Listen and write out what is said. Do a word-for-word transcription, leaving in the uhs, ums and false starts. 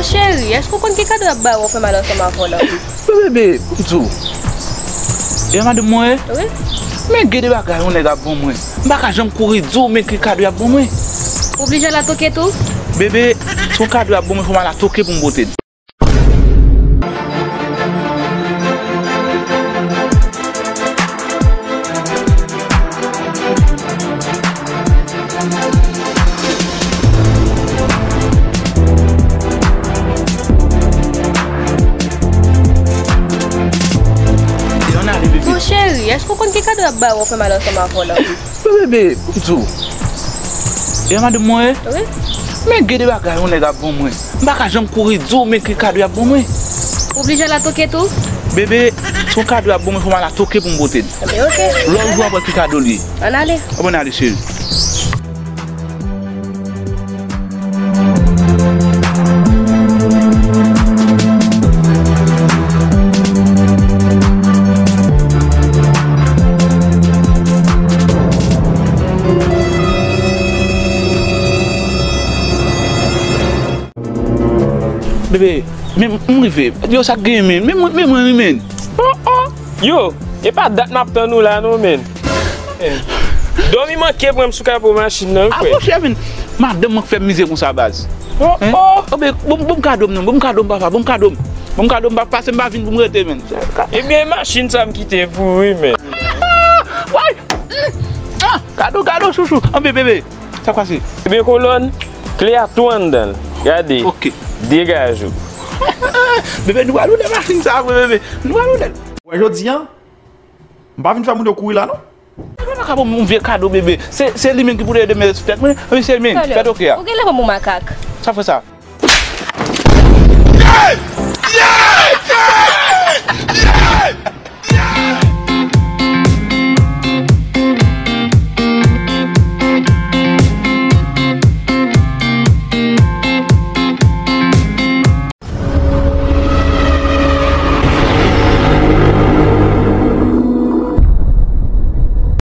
Cheri, èske w konn ki kado y ap ba w, w fè mal ansanm avè w la? Bebe, pou m di w. E a madanm mwen ye? Wi. Men gen de bagay yon nèg ap ban mwen. M pa ka janm kouri di w men ki kado y ap ban mwen. Ou blije al la toke tou? Bebe, se yon kado y ap ban mwen, fò m al la toke pou m pote l. Ann ale, bebe. Bon, cheri, èske w konn ki kado y ap ba w, w fè mal ansanm avè w la? Bon, bebe, pou m di w. E a madanm mwen ye? Wi. Men gen de bagay yon nèg ap ban mwen. M pa ka janm kouri di w men ki kado y ap ban mwen. Ou blije al la toke tou? Bebe, se yon kado y ap ban mwen, fò m al la toke pou m pote l. Ebyen, oke. Lòt jou w ap wè ki kado l ye. Ann ale. Ann ale, cheri. Bebe, men m rive. Yo, sa k genyen, men? Men mwen, men mwen, wi, men. Oh, oh. Yo, e pa dat m ap tann ou la, non, men. Dòmi manke pran m sou kapo machin nan, wi, frè. Apwoche, men. Madanm mwen k fè m mize konsa, baz. Oh, oh. Oh, men, bon, bon kado m, non. Bon kado m, papa. Bon kado m. Bon kado m, papa. Pase m pa vin pou m rete, men. Ebyen, machin sa m kite pou ou, wi, men. Woy! Ah, kado, kado, chouchou. Anbe, bebe. Sa k pase? Ebyen, kolòn, kle a tou anndan l. Gade. Ok. Degaje w. Bebe, nou pral woule machin sa vre, bebe. Nou pral woule l. Wè, jodi a, m pa vin fè moun yo kouri la, non. Bebe, pa ka ban m yon vye kado, bebe. Se, se li menm ki pou te ede m fèt mwen. Wi, se li menm. Fèt oke a. Ou genlè ban m yon makak. Sa fè sa.